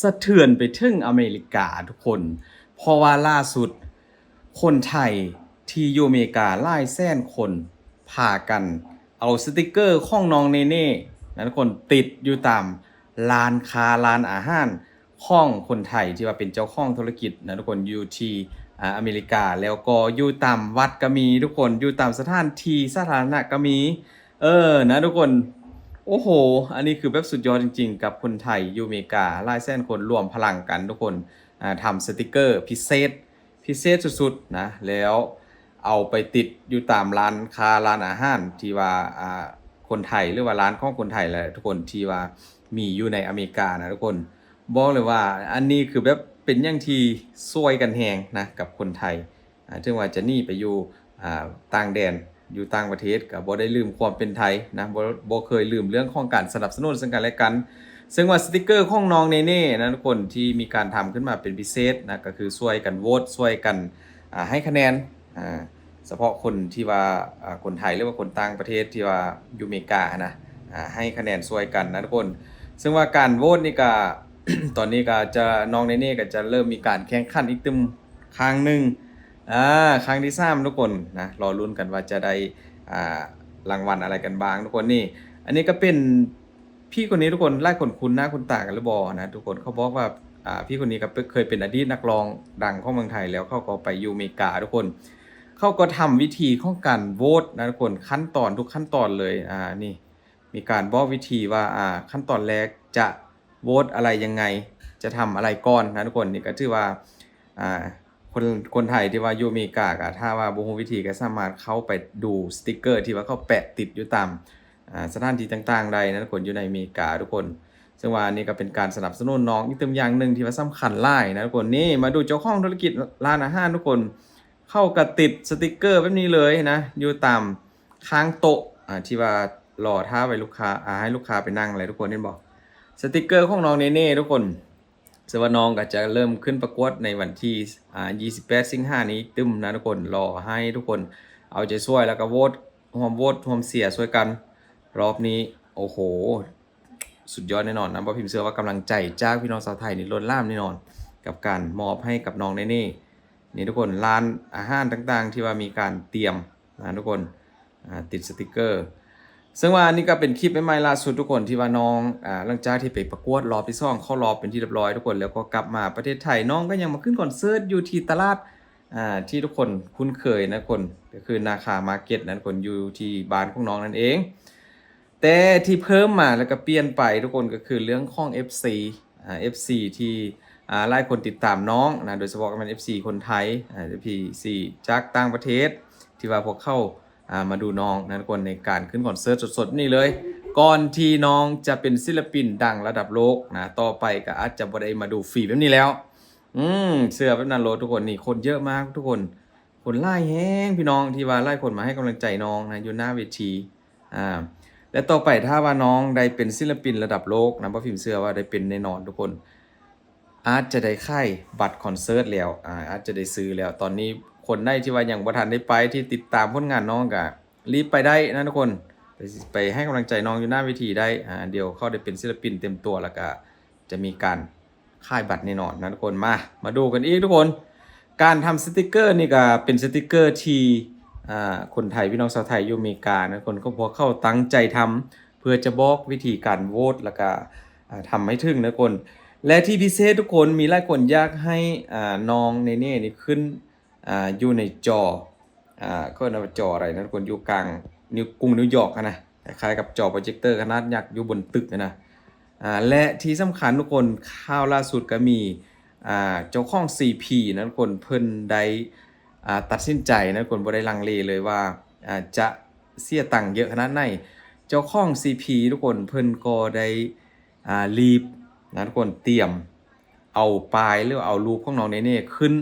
ສະເທືອນໄປເຖິງອາເມລິກາທຸກຄົນ ເພາະວ່າລ່າສຸດຄົນໄທທີ່ຢູ່ອາເມລິກາຫຼາຍແສນຄົນ ພາກັນເອົາສະຕິກເກີຂອງນ້ອງເນເນ່ນະທຸກຄົນ ຕິດຢູ່ຕາມຮ້ານຄ້າ ຮ້ານອາຫານຂອງຄົນໄທທີ່ວ່າເປັນເຈົ້າຂອງທຸລະກິດນະທຸກຄົນ ຢູ່ທີ່ ອາ ອາເມລິກາ ແລ້ວກໍຢູ່ຕາມວັດກໍມີທຸກຄົນ ຢູ່ຕາມສະຖານທີ່ສາທາລະນະກໍມີ ເອີ ນະທຸກຄົນ. ໂອ້ໂຫ ອັນນີ້ຄືແບບສຸດຍອດຈິງໆ ກັບຄົນໄທຢູ່ເມກາຫຼາຍແສນຄົນລວມພະລັງກັນທຸກຄົນ ອ່າ ທຳສະຕິກເກີພິເສດ ພິເສດສຸດໆ ນະ ແລ້ວເອົາໄປຕິດຢູ່ຕາມຮ້ານຄ້າ ຮ້ານອາຫານທີ່ວ່າ ອ່າ ຄົນໄທ ຫຼືວ່າຮ້ານຂອງຄົນໄທແຫຼະທຸກຄົນ ທີ່ວ່າມີຢູ່ໃນອາເມການະທຸກຄົນ. ບອກເລີຍວ່າອັນນີ້ຄືແບບເປັນຫຍັງທີ່ຊ່ວຍກັນແຮງນະ ກັບຄົນໄທ ອ່າ ເຖິງວ່າຈະໜີໄປຢູ່ ອ່າ ຕ່າງແດນ ຢູ່ຕ່າງປະເທດ ກໍບໍ່ໄດ້ລືມຄວາມເປັນໄທນະ ບໍ່ ບໍ່ເຄີຍລືມເລື່ອງຂອງການສະໜັບສະໜູນເຊິ່ງກັນແລະກັນ. ເຊິ່ງວ່າສະຕິກເກີຂອງນ້ອງເນເນ່ນະທຸກຄົນ ທີ່ມີການທຳຂຶ້ນມາເປັນພິເສດນະ ກໍຄືຊ່ວຍກັນໂຫວດ ຊ່ວຍກັນ ອ່າ ໃຫ້ຄະແນນ ອ່າ ສະເພາະຄົນທີ່ວ່າ ອ່າ ຄົນໄທ ຫຼືວ່າຄົນຕ່າງປະເທດທີ່ວ່າຢູ່ເມການະ ອ່າ ໃຫ້ຄະແນນຊ່ວຍກັນນະທຸກຄົນ. ເຊິ່ງວ່າການໂຫວດນີ້ກະ ຕອນນີ້ກະຈະ ນ້ອງເນເນ່ກະຈະເລີ່ມມີການແຂ່ງຂັນອີກຕື່ມຄັ້ງໜຶ່ງ ອ່າ ຄັ້ງທີສາມທຸກຄົນນະ ລໍລຸ້ນກັນວ່າຈະໄດ້ ອ່າ ລາງວັນອະໄລກັນບ້າງທຸກຄົນ. ນີ້ ອັນນີ້ກະເປັນ ພີ່ຄົນນີ້ທຸກຄົນ ຫຼາຍຄົນຄຸ້ນໜ້າຄຸ້ນຕາກັນຫຼືບໍ່ນະທຸກຄົນ? ເຂົາບອກວ່າ ອ່າ ພີ່ຄົນນີ້ກໍເປັນ ເຄີຍເປັນອະດີດນັກຮ້ອງດັງຂອງເມືອງໄທ ແລ້ວເຂົາກໍໄປຢູ່ເມກາທຸກຄົນ ເຂົາກໍທຳວິທີຂອງການໂຫວດນະທຸກຄົນ ຂັ້ນຕອນ ທຸກຂັ້ນຕອນເລີຍ. ອ່າ ນີ້ ມີການບອກວິທີວ່າ ອ່າ ຂັ້ນຕອນແລກຈະໂຫວດອະໄລຍັງໄງ ຈະທຳອະໄລກ່ອນນະທຸກຄົນ. ນີ້ກໍຖືວ່າ ອ່າ ຄົນ ຄົນໄທທີ່ວ່າຢູ່ອາເມລິກາ ກໍຖ້າວ່າບໍ່ຮູ້ວິທີ ກໍສາມາດເຂົ້າໄປດູສະຕິກເກີທີ່ວ່າເຂົາແປະຕິດຢູ່ຕາມ ອ່າ ສະຖານທີ່ຕ່າງໆໄດ້ນະທຸກຄົນ ຢູ່ໃນອາເມລິກາທຸກຄົນ. ເຊິ່ງວ່າອັນນີ້ກໍເປັນການສະໜັບສະໜູນນ້ອງອີກຕື່ມຢ່າງໜຶ່ງທີ່ວ່າສຳຄັນຫຼາຍນະທຸກຄົນ. ນີ້ ມາດູເຈົ້າຂອງທຸລະກິດຮ້ານອາຫານທຸກຄົນ ເຂົາກໍຕິດສະຕິກເກີແບບນີ້ເລີຍນະ ຢູ່ຕາມຂ້າງໂຕະ ອ່າ ທີ່ວ່າລໍຖ້າໄວ້ລູກຄ້າ ອ່າ ໃຫ້ລູກຄ້າໄປນັ່ງແຫຼະທຸກຄົນ ເຫັນບໍ່? ສະຕິກເກີຂອງນ້ອງເນເນ່ທຸກຄົນ ເຊິ່ງວ່ານ້ອງກໍຈະເລີ່ມຂຶ້ນປະກວດໃນວັນທີ ອ່າ ຊາວແປດ ສິງຫານີ້ຕື່ມນະທຸກຄົນ. ລໍໃຫ້ທຸກຄົນເອົາໃຈຊ່ວຍ ແລ້ວກໍໂຫວດ ຮ່ວມໂຫວດ ຮ່ວມເຊຍຊ່ວຍກັນ. ລອບນີ້ ໂອ້ໂຫ ສຸດຍອດແນ່ນອນນະ. ບ່າວພິມເຊື່ອວ່າກຳລັງໃຈຈາກພີ່ນ້ອງຊາວໄທນີ້ລົ້ນຫຼາມແນ່ນອນ ກັບການມອບໃຫ້ກັບນ້ອງເນເນ່. ນີ້ທຸກຄົນ ຮ້ານອາຫານຕ່າງໆທີ່ວ່າມີການຕຽມນະທຸກຄົນ ອ່າ ຕິດສະຕິກເກີ. ເຊິ່ງວ່າອັນນີ້ກໍເປັນຄລິບໃໝ່ໆລ່າສຸດທຸກຄົນ ທີ່ວ່ານ້ອງ ອ່າ ຫຼັງຈາກທີ່ໄປປະກວດລອບທີສອງ ເຂົ້າລອບເປັນທີ່ຮຽບຮ້ອຍທຸກຄົນ ແລ້ວກໍກັບມາປະເທດໄທ ນ້ອງກໍຍັງມາຂຶ້ນຄອນເສີດຢູ່ທີ່ຕະຫຼາດ ອ່າ ທີ່ທຸກຄົນຄຸ້ນເຄີຍນະທຸກຄົນ ກໍຄືນາຄາມາເກັດນະທຸກຄົນ ຢູ່ທີ່ບ້ານຂອງນ້ອງນັ້ນເອງ. ແຕ່ທີ່ເພີ່ມມາ ແລ້ວກໍປ່ຽນໄປທຸກຄົນ ກໍຄືເລື່ອງຂອງເອັຟຊີ ອ່າ ເອັຟຊີທີ່ ອ່າ ຫຼາຍຄົນຕິດຕາມນ້ອງນະ ໂດຍສະເພາະກໍແມ່ນເອັຟຊີຄົນໄທ ອ່າ ເອັຟຊີຈາກຕ່າງປະເທດ ທີ່ວ່າພວກເຂົາ ອ່າ ມາດູນ້ອງນະທຸກຄົນ ໃນການຂຶ້ນຄອນເສີດສົດໆນີ້ເລີຍ ກ່ອນທີ່ນ້ອງຈະເປັນສິນລະປິນດັງລະດັບໂລກນະ. ຕໍ່ໄປກໍອາດຈະບໍ່ໄດ້ມາດູຟຣີແບບນີ້ແລ້ວ. ອືມ ເຊື່ອແບບນັ້ນໂລດທຸກຄົນ. ນີ້ຄົນເຍອະມາກທຸກຄົນ ຄົນຫຼາຍແຮງພີ່ນ້ອງ ທີ່ວ່າຫຼາຍຄົນມາໃຫ້ກຳລັງໃຈນ້ອງນະ ຢູ່ໜ້າເວທີ. ອ່າ ແລະ ຕໍ່ໄປຖ້າວ່ານ້ອງໄດ້ເປັນສິນລະປິນລະດັບໂລກນະ ບ່າວພິມເຊື່ອວ່າໄດ້ເປັນແນ່ນອນທຸກຄົນ ອາດຈະໄດ້ຂາຍບັດຄອນເສີດແລ້ວ ອາ ອາດຈະໄດ້ຊື້ແລ້ວ. ຕອນນີ້ຄົນໃດທີ່ວ່າຍັງບໍ່ທັນໄດ້ໄປ ທີ່ຕິດຕາມຜົນງານນ້ອງ ກໍລີບໄປໄດ້ນະທຸກຄົນ ໄປ ໄປໃຫ້ກຳລັງໃຈນ້ອງຢູ່ໜ້າເວທີໄດ້. ອາ ດຽວເຂົາໄດ້ເປັນສິນລະປິນເຕັມຕົວ ແລ້ວກໍຈະມີການ ຂາຍບັດແນ່ນອນນະທຸກຄົນ. ມາ ມາດູກັນອີກທຸກຄົນ ການທຳສະຕິກເກີນີ້ກໍເປັນສະຕິກເກີທີ່ ອ່າ ຄົນໄທ ພີ່ນ້ອງຊາວໄທຢູ່ອາເມລິການະທຸກຄົນ ກໍພວກເຂົາຕັ້ງໃຈທຳ ເພື່ອຈະບອກວິທີການໂຫວດ ແລ້ວກໍ ອ່າ ທຳໃຫ້ເຖິງນະທຸກຄົນ. ແລະ ທີ່ພິເສດທຸກຄົນ ມີຫຼາຍຄົນຢາກໃຫ້ ອ່າ ນ້ອງເນເນ່ນີ້ຂຶ້ນ ອ່າ ຢູ່ໃນຈໍ ອ່າ ເຂົາເອີ້ນວ່າຈໍອະໄລນະທຸກຄົນ ຢູ່ກາງນິວ ກຸງນິວຢອກຫັ້ນນະ ຄ້າຍໆກັບຈໍໂປຣເຈັກເຕີຂະໜາດຍັກຢູ່ບົນຕຶກຫັ້ນນະ. ອ່າ ແລະ ທີ່ສຳຄັນທຸກຄົນ ຂ່າວລ່າສຸດກໍມີ ອ່າ ເຈົ້າຂອງຊີພີນະທຸກຄົນ ເພິ່ນໄດ້ ອ່າ ຕັດສິນໃຈນະທຸກຄົນ ບໍ່ໄດ້ລັງເລເລີຍວ່າ ອ່າ ຈະເສຍຕັງເຍອະຂະໜາດໃດ. ເຈົ້າຂອງຊີພີທຸກຄົນ ເພິ່ນກໍໄດ້ ອ່າ ລີບນະທຸກຄົນ ຕຽມເອົາປ້າຍ ຫຼືວ່າເອົາຮູບຂອງນ້ອງເນເນ່ຂຶ້ນ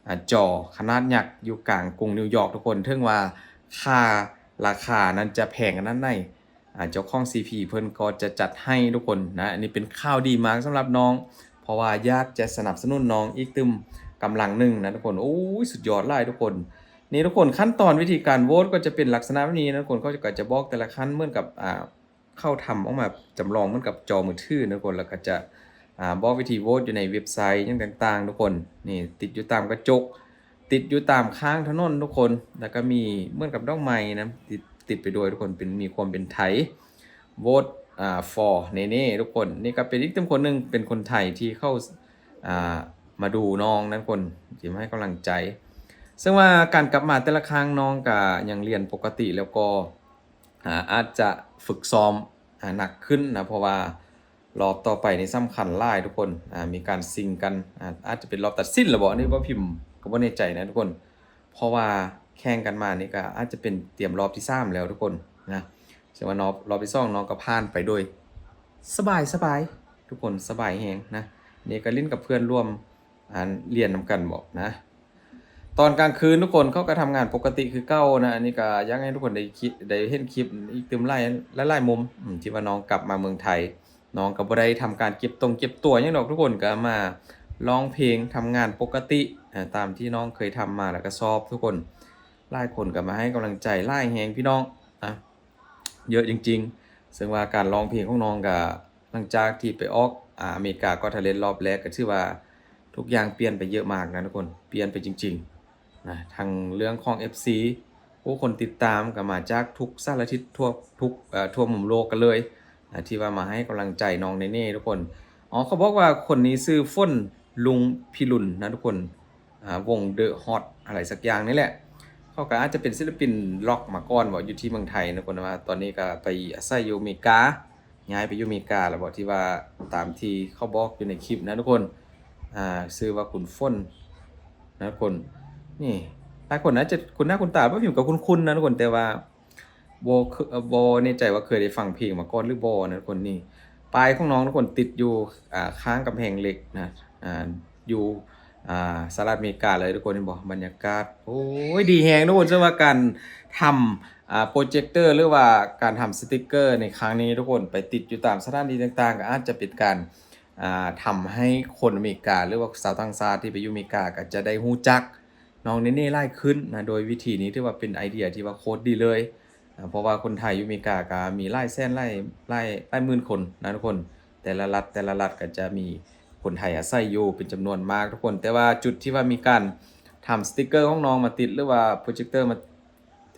ອ່າ ຈໍຂະໜາດຍັກຢູ່ກາງກຸງນິວຢອກທຸກຄົນ. ເຖິງວ່າຄ່າ ລາຄານັ້ນຈະແພງຂະໜາດໃດ ອ່າ ເຈົ້າຂອງຊີພີເພິ່ນກໍຈະຈັດໃຫ້ທຸກຄົນນະ. ອັນນີ້ເປັນຂ່າວດີມາກສຳລັບນ້ອງ ເພາະວ່າຢາກຈະສະໜັບສະໜູນນ້ອງອີກຕື່ມກຳລັງໜຶ່ງນະທຸກຄົນ. ໂອ້ຍ ສຸດຍອດຫຼາຍທຸກຄົນ. ນີ້ທຸກຄົນ ຂັ້ນຕອນວິທີການໂຫວດກໍຈະເປັນລັກສະນະແບບນີ້ນະທຸກຄົນ. ເຂົາກໍຈະບອກແຕ່ລະຂັ້ນເໝືອນກັບ ອ່າ ເຂົາທຳອອກມາຈຳລອງເໝືອນກັບຈໍມືຖືນະທຸກຄົນ ແລ້ວກໍຈະ ອາ ບອກວິທີໂຫວດຢູ່ໃນເວັບໄຊຫຍັງຕ່າງໆ ທຸກຄົນ. ນີ້ ຕິດຢູ່ຕາມກະຈົກ ຕິດຢູ່ຕາມຂ້າງຖະໜົນ ທຸກຄົນ. ແລ້ວກໍມີເໝືອນກັບດອກໄມ້ນຳ ຕິດ ຕິດໄປດ້ວຍ ທຸກຄົນ. ເປັນ ມີຄວາມເປັນໄທ ໂຫວດ ອາ for ເນເນ່ ທຸກຄົນ. ນີ້ກໍເປັນອີກເຕັມຄົນໜຶ່ງ ເປັນຄົນໄທທີ່ເຂົ້າ ອາ ມາດູນ້ອງນັ້ນ ຄົນທີ່ມາໃຫ້ກຳລັງໃຈ. ເຊິ່ງວ່າການກັບມາແຕ່ລະຄັ້ງ ນ້ອງກໍຍັງຮຽນປົກກະຕິ ແລ້ວກໍ ອາ ອາດຈະຝຶກຊ້ອມ ອາ ໜັກຂຶ້ນນະ ເພາະວ່າ ລອບຕໍ່ໄປນີ້ສຳຄັນຫຼາຍ ທຸກຄົນ. ອາ ມີການຊິງກັນ ອາ ອາດຈະເປັນລອບຕັດສິນແລ້ວບໍ? ອັນນີ້ບ່າວພິມກໍບໍ່ແນ່ໃຈນະ ທຸກຄົນ. ເພາະວ່າແຂ່ງກັນມານີ້ກໍອາດຈະເປັນຕຽມລອບທີສາມແລ້ວ ທຸກຄົນນະ. ເຊິ່ງວ່ານອບ ລອບທີສອງ ນ້ອງກໍຜ່ານໄປໂດຍສະບາຍໆ ທຸກຄົນ ສະບາຍແຮງນະ. ນີ້ກໍຫຼິ້ນກັບເພື່ອນຮ່ວມ ອາ ຮຽນນຳກັນບໍນະ. ຕອນກາງຄືນ ທຸກຄົນ ເຂົາກໍທຳງານປົກກະຕິຄືເກົ່ານະ. ອັນນີ້ກໍຢາກໃຫ້ທຸກຄົນໄດ້ຄິດ ໄດ້ເຫັນຄລິບອີກຕື່ມຫຼາຍ ຫຼາຍໆມຸມ ອາ ທີ່ວ່ານ້ອງກັບມາເມືອງໄທ. ນ້ອງກໍບໍ່ໄດ້ທຳການເກັບຕົງເກັບຕົວຫຍັງດອກ ທຸກຄົນ. ກໍມາຮ້ອງເພງ ທຳງານປົກກະຕິ ອາ ຕາມທີ່ນ້ອງເຄີຍທຳມາ ແລ້ວກໍຊອບ ທຸກຄົນ. ຫຼາຍຄົນກໍມາໃຫ້ກຳລັງໃຈຫຼາຍແຮງ ພີ່ນ້ອງ ອາ ເຍອະຈິງໆ. ເຊິ່ງວ່າການຮ້ອງເພງຂອງນ້ອງກໍ ຫຼັງຈາກທີ່ໄປອອກ ອາ ອາເມລິກາ Got Talent ລອບແລກ ກໍຖືວ່າທຸກຢ່າງປ່ຽນໄປເຍອະມາກນະ ທຸກຄົນ. ປ່ຽນໄປຈິງໆນະ. ທັງເລື່ອງຂອງ ເອັຟຊີ ຜູ້ຄົນຕິດຕາມກໍມາຈາກທຸກສາລະທິດ ທົ່ວ ທຸກ ເອີ ທົ່ວມຸມໂລກກັນເລີຍນະ ທີ່ວ່າມາໃຫ້ກຳລັງໃຈນ້ອງເນເນ່ ທຸກຄົນ. ອໍ ເຂົາບອກວ່າຄົນນີ້ຊື່ ຝົນ ລຸງພິລຸນນະ ທຸກຄົນ. ອາ ວົງ The Hot ອະໄລສັກຢ່າງນີ້ແຫຼະ. ເຂົາກໍອາດຈະເປັນສິລະປິນລັອກມາກ່ອນບໍ ຢູ່ທີ່ເມືອງໄທນະ ທຸກຄົນ. ແຕ່ວ່າຕອນນີ້ກໍໄປອາໄສຢູ່ອາເມລິກາ ຍ້າຍໄປຢູ່ອາເມລິກາແລ້ວບໍ ທີ່ວ່າຕາມທີ່ເຂົາບອກຢູ່ໃນຄລິບນະ ທຸກຄົນ. ອາ ຊື່ວ່າຄຸນຝົນນະ ທຸກຄົນ. ນີ້ ຫຼາຍຄົນອາດຈະຄຸ້ນໜ້າຄຸ້ນຕາ ບ່າວພິມກໍຄຸ້ນໆນະ ທຸກຄົນ ແຕ່ວ່າ ບໍ່ເຄີ- ບໍ່ແນ່ໃຈວ່າເຄີຍໄດ້ຟັງເພງມາກ່ອນຫຼືບໍ່ນະ ທຸກຄົນ. ນີ້ ປ້າຍຂອງນ້ອງ ທຸກຄົນ ຕິດຢູ່ ອາ ຂ້າງກຳແພງເຫຼັກນະ ອາ ຢູ່ ອາ ສະຫະລັດອາເມລິກາເລີຍ ທຸກຄົນ. ເຫັນບໍ່ ບັນຍາກາດ ໂອ້ຍ ດີແຮງ ທຸກຄົນ. ເຊິ່ງວ່າການທຳ ອາ ໂປຣເຈັກເຕີ ຫຼືວ່າການທຳສະຕິກເກີໃນຄັ້ງນີ້ ທຸກຄົນ ໄປຕິດຢູ່ຕາມສະຖານທີ່ຕ່າງໆ ກໍອາດຈະເປັນການ ອາ ທຳໃຫ້ຄົນອາເມລິກາ ຫຼືວ່າຊາວຕ່າງຊາດທີ່ໄປຢູ່ອາເມລິກາ ກໍຈະໄດ້ຮູ້ຈັກ ນ້ອງເນເນ່ຫຼາຍຂຶ້ນນະ. ໂດຍວິທີນີ້ຖືວ່າເປັນໄອເດຍທີ່ວ່າໂຄດດີເລີຍ ອາ ເພາະວ່າຄົນໄທຢູ່ອາເມລິກາກໍມີຫຼາຍແສນ ຫຼາຍ ຫຼາຍ ຫຼາຍໝື່ນຄົນນະ ທຸກຄົນ. ແຕ່ລະລັດ ແຕ່ລະລັດກໍຈະມີຄົນໄທອາໄສຢູ່ເປັນຈຳນວນມາກ ທຸກຄົນ. ແຕ່ວ່າຈຸດທີ່ວ່າມີການທຳສະຕິກເກີຂອງນ້ອງມາຕິດ ຫຼືວ່າໂປຣເຈັກເຕີມາ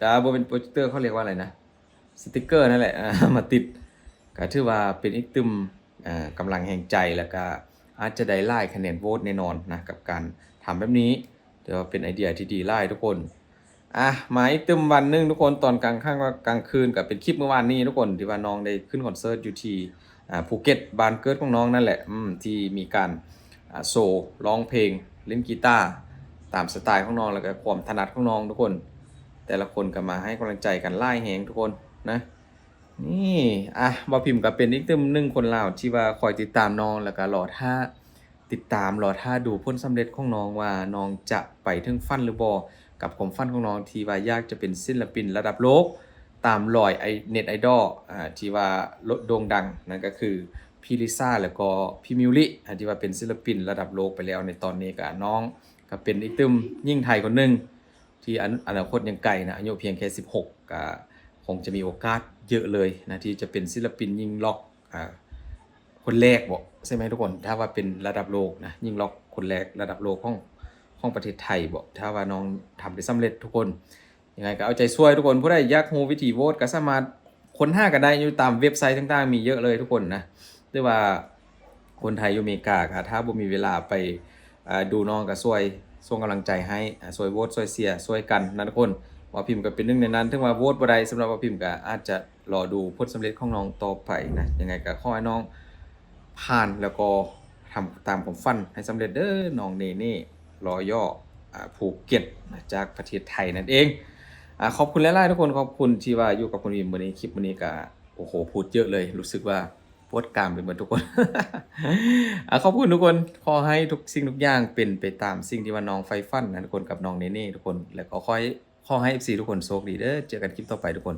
ອາ ບໍ່ແມ່ນໂປຣເຈັກເຕີ ເຂົາຮຽກວ່າອະໄລນະ ສະຕິກເກີນັ້ນແຫຼະ ອາ ມາຕິດ ກໍຖືວ່າເປັນອີກຕື່ມ ອາ ກຳລັງແຮງໃຈ ແລ້ວກໍອາດຈະໄດ້ຫຼາຍຄະແນນໂຫວດແນ່ນອນນະ ກັບການທຳແບບນີ້. ຖືວ່າເປັນໄອເດຍທີ່ດີຫຼາຍ ທຸກຄົນ. ອາ ມາອີກຕື່ມວັນໜຶ່ງ ທຸກຄົນ. ຕອນກາງຄ່ຳ ກາງຄືນ ກໍເປັນຄລິບມື້ວານນີ້ ທຸກຄົນ ທີ່ວ່ານ້ອງໄດ້ຂຶ້ນຄອນເສີດຢູ່ທີ່ ອາ ພູເກັດ ບ້ານເກີດຂອງນ້ອງນັ້ນແຫຼະ ອືມ ທີ່ມີການ ອາ ໂຊຮ້ອງເພງ ຫຼິ້ນກີຕາ ຕາມສະໄຕຂອງນ້ອງ ແລ້ວກໍຄວາມຖະໜັດຂອງນ້ອງ ທຸກຄົນ. ແຕ່ລະຄົນກໍມາໃຫ້ກຳລັງໃຈກັນຫຼາຍແຮງ ທຸກຄົນນະ. ນີ້ ອາ ບ່າວພິມກໍເປັນອີກຕື່ມໜຶ່ງຄົນລາວທີ່ວ່າຄອຍຕິດຕາມນ້ອງ ແລ້ວກໍລໍຖ້າ ຕິດຕາມລໍຖ້າດູຜົນສຳເລັດຂອງນ້ອງວ່ານ້ອງຈະໄປເຖິງຝັນຫຼືບໍ່ ກັບຄວາມຝັນຂອງນ້ອງທີ່ວ່າຢາກຈະເປັນສິນລະປິນລະດັບໂລກ ຕາມລອຍໄອ- ເນັດໄອດອລ ອາ ທີ່ວ່າໂດ່ງດັງ ນັ້ນກໍຄືພີ່ລິຊາ ແລ້ວກໍພີ່ມິວລິ ອາ ທີ່ວ່າເປັນສິນລະປິນລະດັບໂລກໄປແລ້ວ. ໃນຕອນນີ້ກໍນ້ອງກໍເປັນອີກຕື່ມຍິງໄທຄົນໜຶ່ງ ທີ່ອະ- ອະນາຄົດຍັງໄກນະ ອາຍຸພຽງແຄ່ສິບຫົກ ກໍຄົງຈະມີໂອກາດເຍອະເລີຍນະ ທີ່ຈະເປັນສິນລະປິນຍິງລັອກ ອາ ຄົນແລກບໍ ໃຊ່ໄໝ ທຸກຄົນ? ຖ້າວ່າເປັນລະດັບໂລກນະ ຍິງລັອກຄົນແລກລະດັບໂລກຂອງ ຂອງປະເທດໄທບໍ ຖ້າວ່ານ້ອງທຳໄດ້ສຳເລັດ ທຸກຄົນ. ຍັງໄງກໍເອົາໃຈຊ່ວຍ ທຸກຄົນ. ຜູ້ໃດຢາກຮູ້ວິທີໂຫວດ ກໍສາມາດຄົ້ນຫາກັນໄດ້ຢູ່ຕາມເວັບໄຊຕ່າງໆ ມີເຍອະເລີຍ ທຸກຄົນນະ. ຫຼືວ່າຄົນໄທຢູ່ອາເມລິກາ ກໍຖ້າບໍ່ມີເວລາໄປ ອ່າ ດູນ້ອງກໍຊ່ວຍສົ່ງກຳລັງໃຈໃຫ້ ອ່າ ຊ່ວຍໂຫວດ ຊ່ວຍເຊຍ ຊ່ວຍກັນນະ ທຸກຄົນ. ບ່າວພິມກໍເປັນໜຶ່ງໃນນັ້ນ ເຖິງວ່າໂຫວດບໍ່ໄດ້ ສຳລັບບ່າວພິມກໍອາດຈະລໍດູຜົນສຳເລັດຂອງນ້ອງຕໍ່ໄປນະ. ຍັງໄງກໍຂໍໃຫ້ນ້ອງຜ່ານ ແລ້ວກໍທຳຕາມຄວາມຝັນໃຫ້ສຳເລັດເດີ້ ນ້ອງເນເນ່ ລໍຍໍ້ ອ່າ ພູເກັດນະ ຈາກປະເທດໄທນັ້ນເອງ. ອ່າ ຂອບຄຸນຫຼາຍໆ ທຸກຄົນ ຂອບຄຸນທີ່ວ່າຢູ່ກັບຄຸນວິມມື້ນີ້. ຄລິບມື້ນີ້ກໍ ໂອ້ໂຫ ພູດເຍອະເລີຍ ຮູ້ສຶກວ່າ ປວດກາມໄປໝົດ ທຸກຄົນ. ອາ ຂອບຄຸນ ທຸກຄົນ. ຂໍໃຫ້ທຸກສິ່ງທຸກຢ່າງເປັນໄປຕາມສິ່ງທີ່ວ່ານ້ອງໃຝ່ຝັນນະ ທຸກຄົນ ກັບນ້ອງເນເນ່ ທຸກຄົນ. ແລ້ວກໍຂໍໃຫ້ ຂໍໃຫ້ ເອັຟຊີ ທຸກຄົນໂຊກດີເດີ້. ເຈີກັນຄລິບຕໍ່ໄປ ທຸກຄົນ.